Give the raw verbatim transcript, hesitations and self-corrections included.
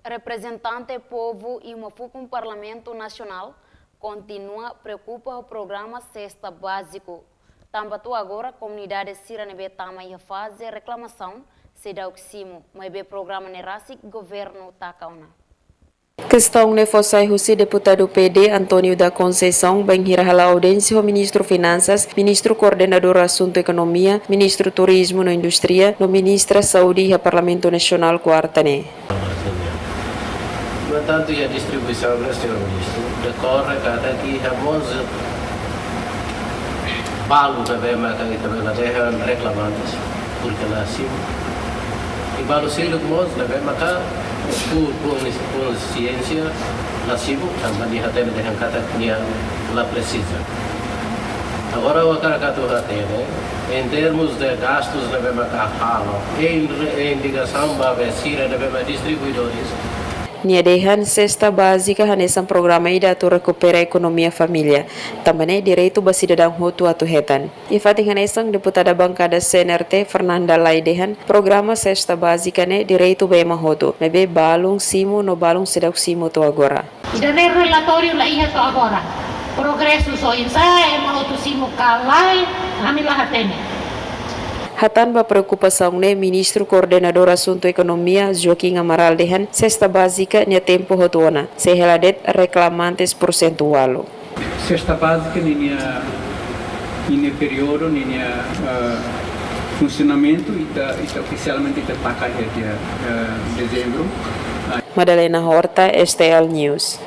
Reprezentante povu iha uma fukun Parlamentu Nasionál kontinua preokupa ho programa Sesta Báziku. Tanba to'o agora komunidade sira ne'ebé tama iha faze reklamasaun seidauk simu, maibé programa ne'e rasik governu taka ona. Kestaun ne'e fó sai husi deputadu P D António da Conceição bainhira hala'o audiénsia ho Ministru Finansas, Ministru Koordenadór Asuntu Ekonomia, Ministru Turizmu no Indústria, no Ministra Saúde iha Parlamentu Nasionál kuarta ne'e. No entantu, iha distribuisaun ne'e, señór Ministru, dekorre katak iha mós balu ne'ebé maka ita bele dehan reklamantes, porke la simu. I balu seluk mós ne'ebé maka por, por, por siénsia la simu, tanba nia hatene dehan katak nia la presiza. Agora, ha'u hakarak atu hatene, em termos de gastos ne'ebé maka halo, em, em ligasaun ba be sira ne'ebé maka distribuidores. Nia dehan sesta bázika hanesan programa ida atu rekupera ekonomia família. Tanba ne'e direitu ba sidadaun hotu atu hetan. Iha fatin hanesan, deputada bankada C N R T, Fernanda Lay dehan, programa sesta bázika ne'e direitu ba ema hotu, maibé balun simu no balun seidauk simu to'o agora. Ida-ne'e relatóriu la iha to'o agora. Progresu só oinsá, ema hotu simu ka lae, ami la hatene. Hatán ba preokupasaun ne'e, Ministru Koordenadór Asuntu Ekonomia, Joaquim Amaral dehan, sesta bázika nia tempu hotu ona, sei hela de'it reklamantes porsentu ualu. Sesta bázika ninia, ninia períodu, ninia, eh, funsionamentu, ita, ita ofisialmente ita taka iha dia, eh, dezembru. Madalena Horta, S T L News.